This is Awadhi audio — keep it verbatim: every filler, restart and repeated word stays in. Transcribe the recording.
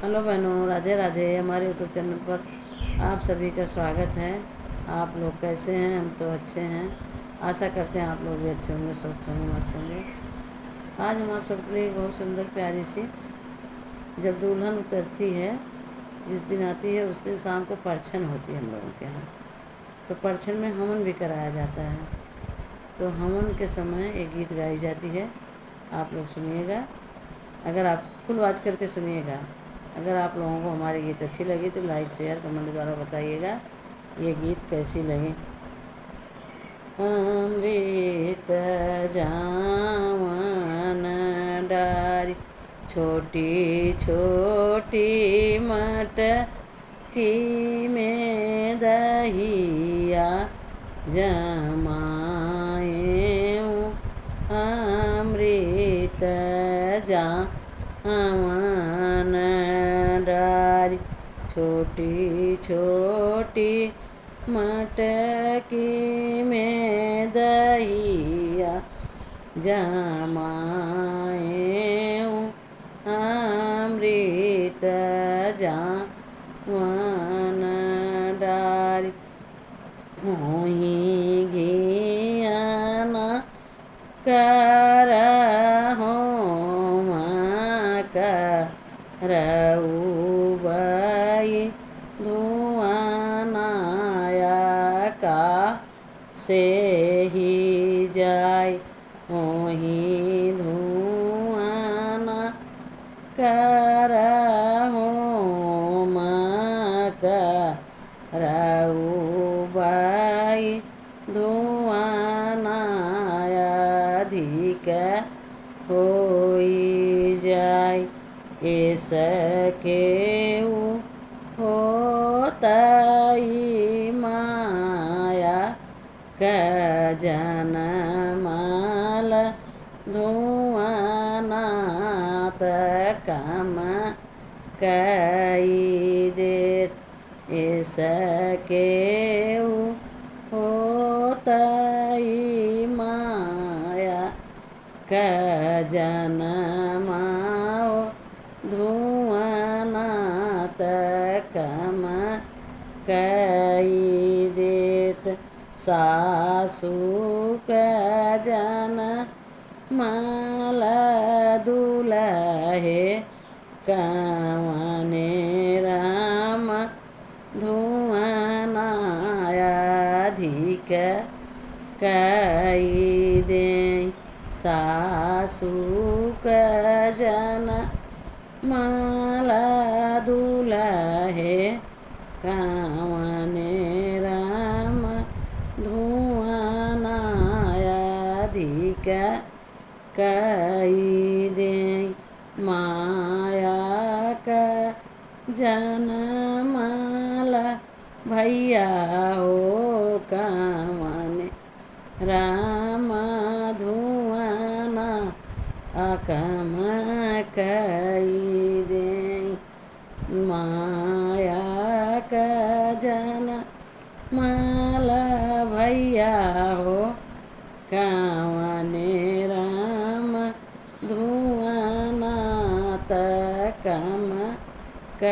हेलो बहनों, राधे राधे। हमारे YouTube चैनल पर आप सभी का स्वागत है। आप लोग कैसे हैं? हम तो अच्छे हैं। आशा करते हैं आप लोग भी अच्छे होंगे, स्वस्थ होंगे, मस्त होंगे। आज हम आप सबके लिए एक बहुत सुंदर प्यारी सी, जब दुल्हन उतरती है, जिस दिन आती है, उस दिन शाम को परछन होती है हम लोगों के यहाँ। तो परछन में हवन भी कराया जाता है। तो हवन के समय एक गीत गाई जाती है, आप लोग सुनिएगा। अगर आप फुल वॉच करके सुनिएगा, अगर आप लोगों को हमारी गीत अच्छी लगी तो लाइक, शेयर, कमेंट द्वारा बताइएगा ये गीत कैसी लगी। अमृत जावन डारी, छोटी छोटी मटकी में दहिया जमाएऊँ। अमृत जावन डारी, छोटी छोटी मटकी में दहिया जमाएऊँ। अमृत जावन डारी, होई घियाना करहूँ करउबई धुआना आकासे ही जाई। होई धुआना करहूँ करउबई धुआना अधिक होई जाई। एसके उ होतई माया क जनमल धुआना त कम कई देत। एसके उ होतई माया क जनमाओ धुआना त कम कई देत। सासु क जनमल दुलहे कवने राम धुआना अधिक कई देई। सासु क जनमल दुलहे कवने राम धुआना अधिक कई देई। माया क जनमल भइया हो कवने राम धुआना अकम कई देई। माया क जनमल भइया हो कवने राम धुआना त कम क